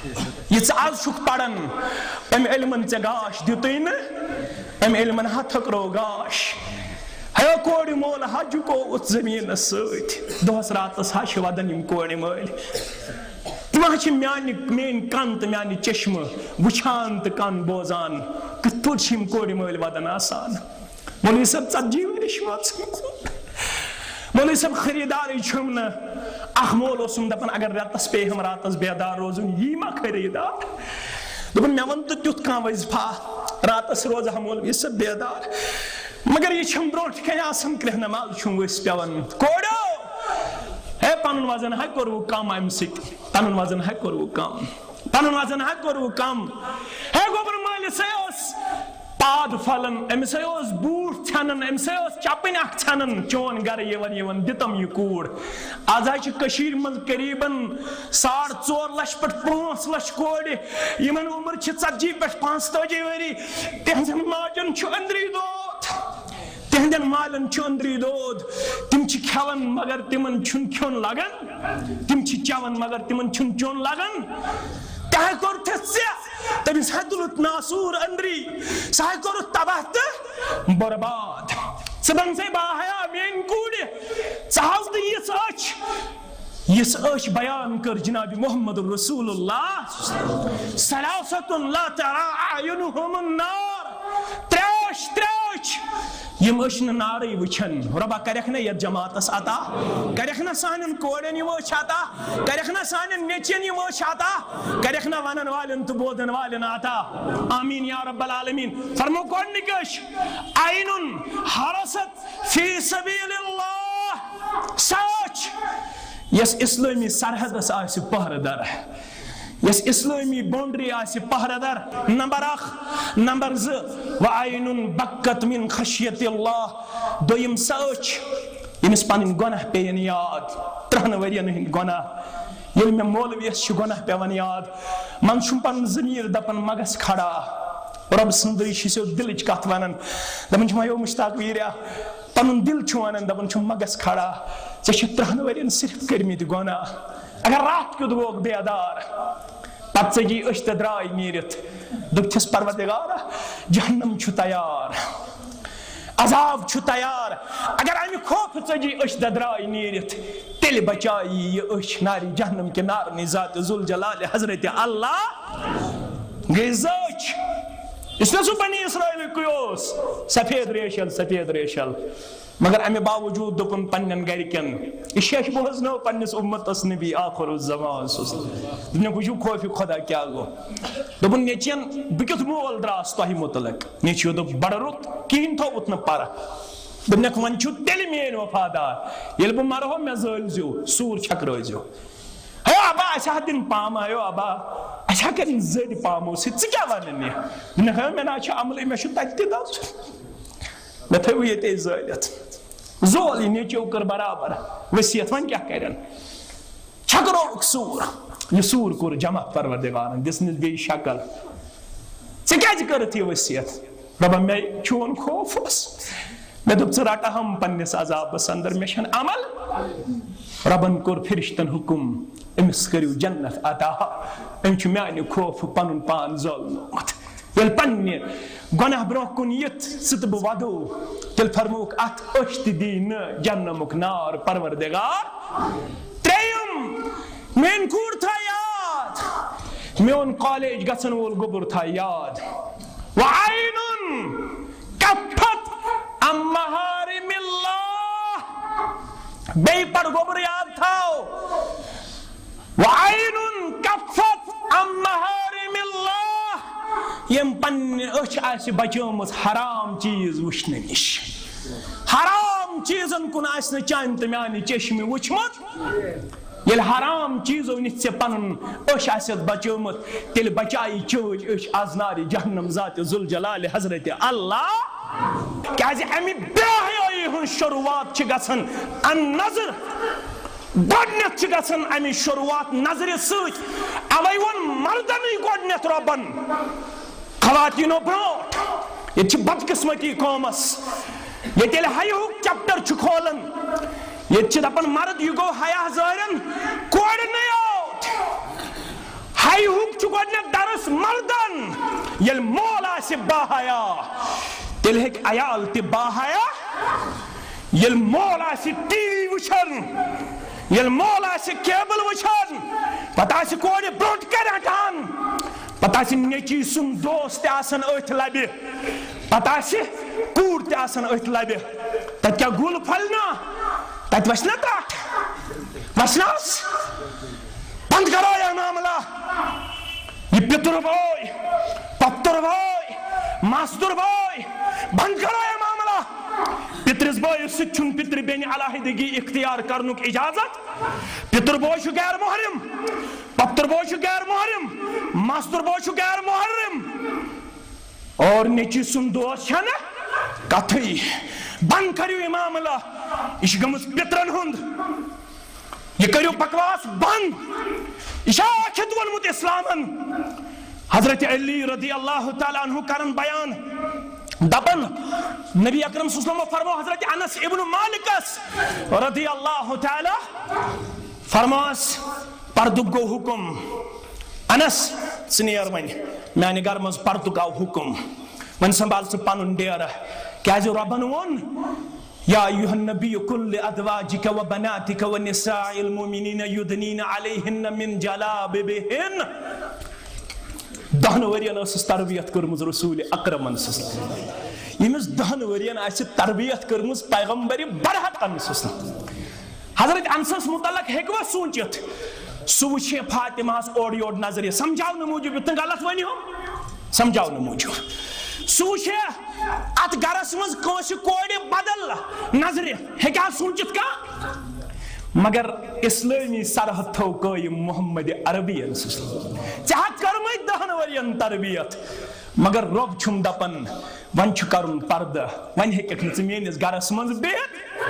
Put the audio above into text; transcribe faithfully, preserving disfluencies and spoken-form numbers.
یہِ ژٕ آز چھُکھ پران، أمۍ علمن ژےٚ گاش دیُتُے نہٕ، أمۍ علمن ہا تھٔکرو گاش۔ ہے کورِ مول ہا جُکووُتھ زٔمیٖنس سۭتۍ، دۄہس راتس ہا چھِ ودان یِم کورِ مٲلۍ۔ تِم ہا چھِ میانہِ، میٲنۍ کن تہٕ میانہِ چشمہٕ وٕچھان تہٕ کن بوزان، کِتھ پٲٹھۍ چھِ یِم کورِ مٲلۍ ودان آسان۔ مولوی صٲب، ژتجی ؤری چھِ وٲژمٕتۍ۔ مولوی صٲب، خریدارٕے چھُم نہٕ۔ اکھ مول اوسُم دپان، اگر رٮ۪تس پیٚیہِ ہم راتس بیدار روزُن، یی ما خریدار؟ دوٚپُن، مےٚ وَن تہٕ تیُتھ کانٛہہ وظیفہ، راتس روزٕ ہا مولوی صٲب بیدار۔ مگر یہِ چھُم برونٛٹھ کنہِ آسان، کرٛیٚہہ نماز چھُم ؤسۍ پٮ۪وان۔ کورو، ہے، پنُن وزن ہا کوٚروٕ کم امہِ سۭتۍ، پنُن وزن ہا کوٚروٕ کم، پنُن وزن ہا کوٚروٕ کم۔ ہے، گوٚبرٕ مٲلِسے اوس پاد پھلان، أمِس ہے اوس بوٗٹھ ژھٮ۪نان، أمِس ہے اوس چپٕنۍ اکھ ژھٮ۪نان، چون گرٕ یِوان یِوان دِتم یہِ کوٗر۔ آز حظ چھِ کٔشیٖرِ منٛز قریٖبن ساڑ ژور لچھ پٮ۪ٹھ پانٛژھ لچھ کورِ، یِمن عمر چھِ ژتجی پٮ۪ٹھ پانٛژتٲجی ؤری، تِہنٛزن ماجن چھُ أنٛدری دود، تِہنٛدٮ۪ن مالٮ۪ن چھُ أنٛدری دود، تِم چھِ کھٮ۪وان مگر تِمن چھُنہٕ کھیوٚن لگان، تِم چھِ چٮ۪وان مگر تِمن چھُنہٕ چیوٚن لگان۔ تہِ ہا کوٚرتھس ژےٚ، تٔمِس ہا تُلُتھ ناسوٗر أنٛدری، سُہ ہا کوٚرُتھ تباہ تہٕ برباد۔ ژٕ بنسے باحیا میٲنۍ کوٗرِ، ژٕ ہاو نہٕ یِژھ أچھ، یِژھ أچھ بیان کٔر جناب محمد رسول اللہ۔ ثلاثة لا ترى أعينهم النار۔ ترٛےٚ أچھ، ترٛےٚ أچھ، یِم أچھ نہٕ نارٕے وٕچھن۔ رۄبا، کرکھ نہ یتھ جماعتس عطا، کرکھ نہ سانٮ۪ن کورٮ۪ن یِم أچھ عطا، کرکھ نہ سانٮ۪ن نیٚچوٮ۪ن یِم أچھ عطا، کرکھ نہ ونن والٮ۪ن تہٕ بوزن والٮ۪ن عطا۔ آمین یا رب العالمین۔ فرمو گۄڈنِچ أچھ، عین حرست فی سبیل اللہ، سۄ أچھ یۄس اسلٲمی سرحدس آسہِ پہرٕ در، یۄس اسلٲمی باؤنڈری آسہِ پہرٕ در۔ نمبر اکھ۔ نمبر زٕ، وعین بکت من خشیت اللہ، دوٚیِم سۄ أچھ ییٚمِس پنٕنۍ گۄناہ پیٚیَن یاد، ترٛہَن ؤرین ہٕنٛدۍ گۄناہ۔ ییٚلہِ مےٚ مولویَس چھِ گۄناہ پٮ۪وان یاد، منٛزٕ چھُم پنُن ضمیٖر دپان، مہ گژھ کھڑا۔ رۄب سٕنٛدٕے چھِ سیوٚد دِلٕچ کتھ ونان۔ دپان چھُم، ہے او مشتاق ویریا، پنُن دِل چھُ ونان، دپان چھُم، مہ گژھ کھڑا، ژےٚ چھِ ترٛہَن ؤرین صرف کٔرمٕتۍ گۄناہ۔ اگر راتھ کیُتھ گوٚوکھ بیدار، پتہٕ ژٔجی أچھ تہٕ درٛاے نیٖرِتھ۔ دوٚپتھس، پروردگارا، جہنم چھُ تیار، عذاب چھُ تیار۔ اگر امہِ خوفہٕ ژٔجی أچھ تہٕ درٛاے نیٖرِتھ، تیٚلہِ بچایی یہِ أچھ نارِ جہنم کہِ نارٕ نِش ذات ذوالجلال حضرت اللہ۔ گٔے زٕ أچھ۔ یُس نہ سُہ بنی اسرائیلُکُے اوس، سفید ریشل، سفید ریشل۔ مگر امہِ باوجود دوٚپُن پننٮ۪ن گرِکٮ۪ن، یہِ شیشہِ بوزنٲو پننِس امتس نبی آخر الزمان صلی اللہ علیہ وسلم۔ دوٚپنکھ، وٕچھِو خوفِ خدا کیٛاہ گوٚو۔ دوٚپُن، نیٚچوٮ۪ن، بہٕ کیُتھ مول درٛاس تۄہہِ متعلق؟ نیٚچوِ دوٚپ، بڑٕ رُت، کِہیٖنۍ تھوٚوُتھ نہٕ پرٕ۔ دوٚپنکھ، وۄنۍ چھُو تیٚلہِ میٲنۍ وفادار، ییٚلہِ بہٕ مرہو مےٚ زٲلۍزیو، سوٗر چھکرٲوزیو۔ ہے ابا، اسہِ ہا دِن پامہٕ، ہے ابا، اسہِ ہا کرن زٔدۍ پامو سۭتۍ، ژٕ کیٛاہ ونان یہِ؟ دوٚپنکھ، ہے مےٚ نہ حظ چھُ عملٕے، مےٚ چھُ تتہِ تہِ دَزُن۔ مےٚ تھٲوِو ییٚتے زٲلِتھ۔ زول یہِ نیٚچو کٔر برابر وصیت، وۄنۍ کیٛاہ کرن؟ چھکرووُکھ سوٗر۔ یہِ سوٗر کوٚر جمع پروردگارن، دِژنَس بیٚیہِ شکل۔ ژےٚ کیٛازِ کٔرٕتھ یہِ وصیت؟ رۄبا، مےٚ چون خوف اوس۔ مےٚ دوٚپ، ژٕ رٹہٕ ہم پننِس عذابس اندر، مےٚ چھَنہٕ عمل۔ رۄبن کوٚر فرشتن حکم، أمِس کٔرِو جنت عطا، أمۍ چھُ میانہِ خوفہٕ پنُن پان زولنومُت۔ ییٚلہِ پننہِ گۄناہ برونٛہہ کُن یِتھ ژٕ تہٕ بہٕ وَدو، تیٚلہِ فرمووُکھ، اَتھ أچھ تہِ دی نہٕ جہنمُک نار پروردگار۔ ترٛیٚیِم، میٲنۍ کوٗر تھاو یاد، میون کالج گژھن وول گوٚبُر تھاو یاد۔ وعین کفت عن محارم اللہ، بیٚیہِ پَر گوٚبُر یاد تھاو۔ وعین کفت عن محارم اللہ، یِم پننہِ أچھ آسہِ بچٲومٕژ حرام چیٖز وٕچھنہٕ نِش، حرام چیٖزن کُن آسہِ نہٕ چانہِ تہٕ میانہِ چشمہِ وٕچھمُت۔ ییٚلہِ حرام چیٖزو نِش ژےٚ پنُن أچھ آسٮ۪تھ بچٲومٕژ، تیٚلہِ بچایہِ چٲنۍ أچھ از نارِ جہنم ذات ذوالجلال حضرت اللہ۔ کیازِ امہِ بے حیٲیی ہٕنٛز شروعات چھِ گژھان ان نظر۔ گۄڈٕنیتھ چھِ گژھان امِچ شروعات نظرِ سۭتۍ۔ اوے ووٚن مردنٕے گۄڈٕنیتھ رۄبن، خواتیٖنو برونٛٹھ۔ ییٚتہِ چھِ بدقسمتی قومس، ییٚتہِ ییٚلہِ حیہُک چیپٹر چھُ کھولان، ییٚتہِ چھِ دپان، مرد، یہِ گوٚو حیا ظٲہرن کورِ نٕے یوت۔ حیہُک چھُ گۄڈٕنیتھ درس مردن۔ ییٚلہِ مول آسہِ باحیا، تیٚلہِ ہیٚکہِ عیال تہِ باحیا۔ ییٚلہِ مول آسہِ ٹی وی وٕچھان، ییٚلہِ مول آسہِ کیبل وٕچھان، پتہٕ آسہِ کورِ برونٛٹھ کنہِ رٹان، پتہٕ آسہِ نیٚچی سُنٛد دوست تہِ آسان أتھۍ لبہِ، پتہٕ آسہِ کوٗر تہِ آسان أتھۍ لبہِ۔ تتہِ کیٛاہ گُل پھۄلہِ نا؟ تتہِ وسہِ نا ترٛٹھ؟ وسہِ نا حظ؟ بند کرو یہ معاملہ۔ یہ پتر بوے، پۄپتر بوے، ماستر بوے، بند کرو یہ معاملہ۔ پترس بٲیِس سۭتۍ چھُنہٕ پترِ بیٚنہِ علیحدگی اختیار کرنُک اجازت۔ پتر بوے چھُ غیر محرم، پۄپتر بوے چھُ غیر محرم، ماستر بوے چھُ غیر محرم۔ اور نیٚچی سُنٛد دوست چھَنہٕ کتھٕے۔ بند کٔرِو یہِ معاملہ۔ یہِ چھِ گٔمٕژ پِترن ہُنٛد۔ یہِ کٔرِو بکواس بند۔ یہِ چھا آکھِتھ ووٚنمُت اسلامن؟ حضرت علی رضی اللہ تعالیٰ عنہ کرن بیان، دپن، نبی اکرم صلی اللہ علیہ وسلم فرمو حضرت انس ابن مالکس رضی اللہ تعالیٰ فرماس، پردُک گوٚو حُکُم۔ انس، ژٕ نیر وۄنۍ، میانہِ گرٕ منٛز پردُک آو حُکُم۔ وۄنۍ سنبھال ژٕ پنُن ڈیرٕ، کیازِ رۄبن ووٚن، یا ایھا النبی قل لازواجک و بناتک و نساء المؤمنین یدنین علیہن من جلابیبہن۔ دہن ؤرین ٲسٕس تربیت کٔرمٕژ رسول اکرمن صلی اللہ علیہ وسلم۔ ییٚمِس دہن ؤرین آسہِ تربیت کٔرمٕژ پیغمبر برحقن صلی اللہ علیہ وسلم۔ حضرت انسس متعلق ہیٚکوا سوٗنٛچِتھ؟ سُہ وٕچھِ فاطمہس اورٕ یورٕ نظرِ، سمجھاونہٕ موٗجوٗب، یُتھ نہٕ غلط ؤنِو، سمجھاونہٕ موٗجوٗب۔ سُہ وٕچھِ اتھ گرس منٛز کٲنٛسہِ کورِ بدل نظرِ، ہیٚکہِ ہا سوٗنٛچِتھ کانٛہہ؟ مگر اسلٲمی سرحد تھٲو قٲیِم محمد عربی۔ ژےٚ ہا کٔرمٕے دہن ؤرین تربیت، مگر رۄب چھُم دپان، وۄنۍ چھُ کرُن پردٕ، وۄنۍ ہیٚککھ نہٕ ژٕ میٲنِس گرس منٛز بِہِتھ۔